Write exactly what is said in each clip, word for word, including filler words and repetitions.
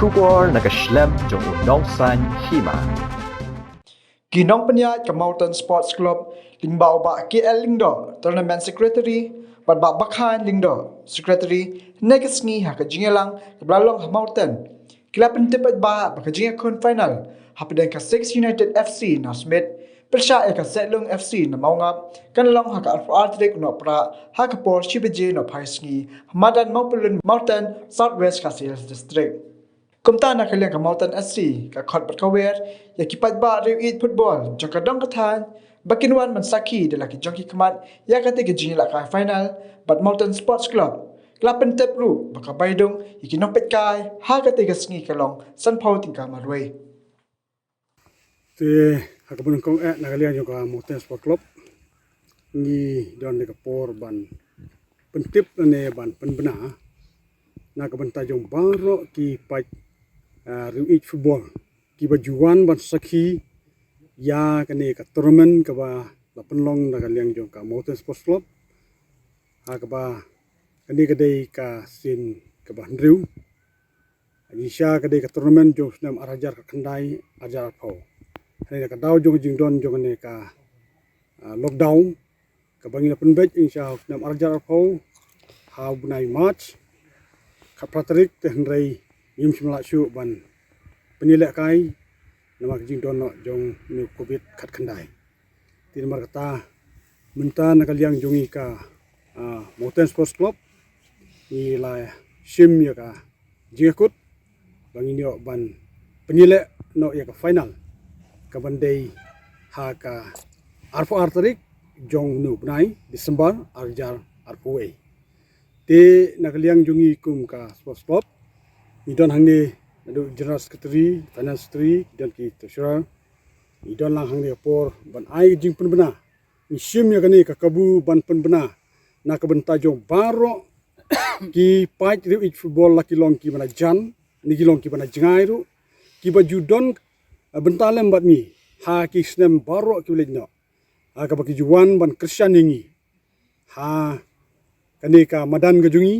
Khubor na ka shlem jong u nongsan hima. Ki nongpynïaid ka Mountain Sports Club lyngba u Bah K L Lyngdoh, Tournament Secretary, bad Bah Bakhan Lyngdoh, Secretary, hynne ka sngi ha ka jingïalang kaba la long ha Mountain, ki la pyntip paidbah ba ka jingïakhun final hapdeng ka Six United F C na Smit pyrshah ïa ka Sehlung F C na Mawngap kan long ha ka arphew ar tarik u Nohprah ha ka por shi baje nohphai sngi ha madan Mawpyllun Mountain, South West Khasi Hills District. Kumta na ka liang ka Mountain F C ka khot bad ka wer ïa ki paidbah riewieid football jong ka dong ka thaiñ ba kin wan ban sakhi da la ki jong ki khmat ïa katei ka jingïalehkai final, bad Mountain Sports Club ka la pyntip ruh ba ka bai dung ïa ki nongpeitkai ha katei ka sngi ka long sanphew tyngka marwei. Te ha kaba nyngkong eh, na ka liang jong ka Mountain Sport Club ngi don ïa ka por ban pyntip ne ban pynbna na ka bynta jong baroh ki paid, ah, riewieid football kiba ju wan ban sakhi ïa kane ka tournament kaba la pynlong na ka liang jong ka Mountain Sports Club. Ha kaba kane ka dei ka sien kaba hynriew. Jingshisha ka dei ka tournament jong u snem ar hajar khatkhyndai ar hajar arphew. Hynrei na ka daw jong ka jingdon jong kane ka, ah, lockdown kaba ngi la pynbeit jingshisha u snem ar hajar arphew ha u bnai March, khatphra tarik, te hynrei ngim shym lah shuh ban pynïalehkai namar ka jingdon noh jong une u Covid khatkhyndai. Te namar kata mynta na ka liang jong ngi ka, ah, Mountain Sports Club ngi la shim ïa ka jingïakut ba ngin ïoh ban pynïaleh noh ïa ka final kaban dei ha ka arphew ar tarik jong une u bnai December ar hajar arphew wei. Te na ka liang jong ngi kum ka Sports Club ngi don hangne naduh General Secretary, Finance Secretary, don ki Treasurer, ngi don lang hangne ka por ban ai jingpynbna. Ngi shim ïa kane ka kabu ban pynbna na ka bynta jong baroh ki paid riewieid football, la ki long kiba na jan ne ki long kiba na jngai ruh, kiba ju don, eh, bynta lem bad ngi ha ki snem baroh kiba leit noh, ha kaba ki ju wan ban kyrshan ïa ngi ha kane ka madan ka jong ngi,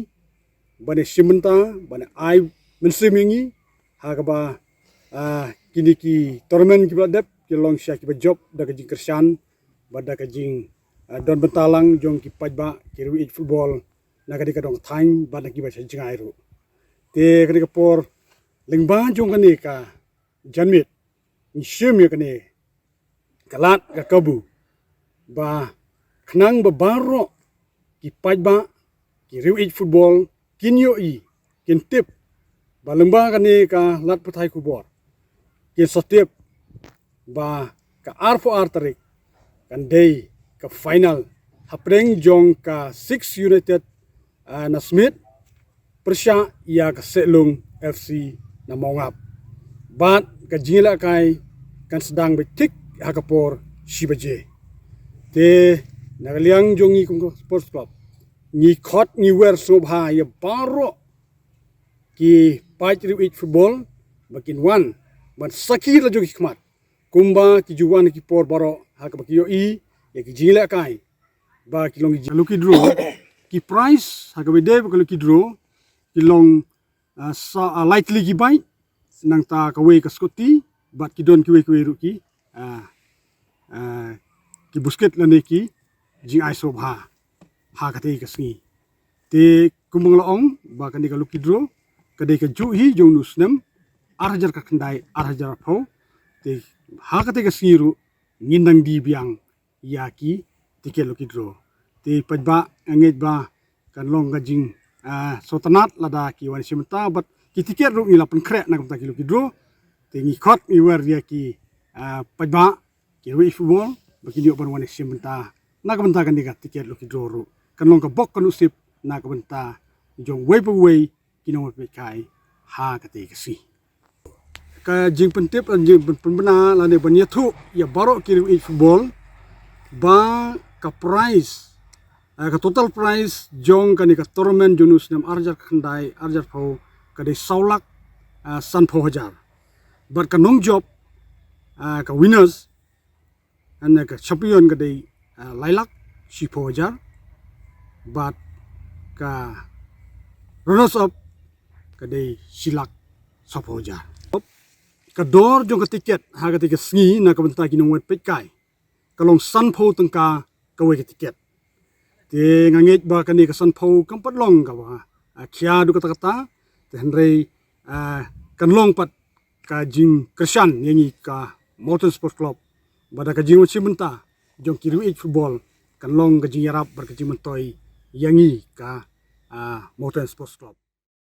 ban ïashim bynta, ban ai mynsiem ïa ngi ha kaba, ah, kine ki tournament kiba la dep ki long shisha kiba jop da ka jingkyrshan bad da ka jing, ah, don bynta lang jong ki paidbah ki riewieid football na kane ka dong thaiñ bad na kiba sha jngai ruh. Te kane ka por lyngba jong kane ka janmiet ngi shim ïa kane ka lad ka kabu ba khnang ba baroh ki paidbah ki riewieid football kin ïohi, kin tip ba lyngba kane ka lad pathai khubor kin sa tip ba ka arphew ar tarik kan dei ka final hapdeng jong ka Six United, ah, na Smit pyrshah ïa ka Sehlung F C na Mawngap. Bad ka jingïalehkai kan sdang beit thik ha ka por shi baje. Te na ka liang jong ngi kum ka Sports Club ngi khot ngi wer sngewbha ïa baroh ki paid riewieid football ba kin wan ban sakhi la jong ki khmat kumba ki ju wan ki por baroh ha kaba ki ïohi ïa ki jingïalehkai ba ki long ki jing lucky draw. Ki prize ha kaba dei ba ka lucky draw ki long, ah, sa, ah, lai tylli ki bike, nangta kawei ka scooty, bad ki don kiwei kiwei ruh ki, ah, ah, ki buskit lane ki jingai sngewbha ha katei ka sngi. Te kumba nga la ong ba kane ka lucky draw ka dei ka juh hi jong une u snem ar hajar khatkhyndai ar hajar arphew. Te ha katei ka sngi ruh ngin nang die biang ïa ki tiket lucky draw. Te paidbah, nga ngeit ba kan long ka jing, ah, sngewtynnat lada ki wan shim bynta bad ki tiket ruh ngi la pynkhreh na ka bynta ki lucky draw. Te ngi khot ngi wer ïa ki, ah, paidbah ki riewieid football ba kin ïoh ban wan shim bynta na ka bynta kane ka tiket lucky draw ruh. Kan long ka bok ka nusip na ka bynta jong uwei pa uwei ki nongpeitkai ha katei ka sngi. Ka jingpyntip, ka jingpynbna lane ban ïathuh ïa baroh ki riewieid football ba ka prize, eh, ka total prize jong kane ka tournament jong une u snem ar hajar khyndai ar hajar phew ka dei saw lak, eh, sanphew hajar. Bad ka nongjop, eh, ka winners, ane ka champion ka dei, ah, lai lak shiphew hajar. Bad ka runners up ka dei shi lak sawphew hajar. Ka dor jong ka tiket ha kata ka sngi na ka bynta ki nongwad peitkai ka long sanphew tyngka kawei ka tiket. Te nga ngeit ba kane ka sanphew kam pat long kaba, ah, khia haduh katta katta. Te hynrei, ah, kan long pat ka jingkyrshan ïa ngi ka Mawten Sports Club bad da ka jingwan shim bynta jong ki riewieid football kan long ka jingïarap bad ka jingmyntoi ïa ngi ka, ah, Mawten Sports Club.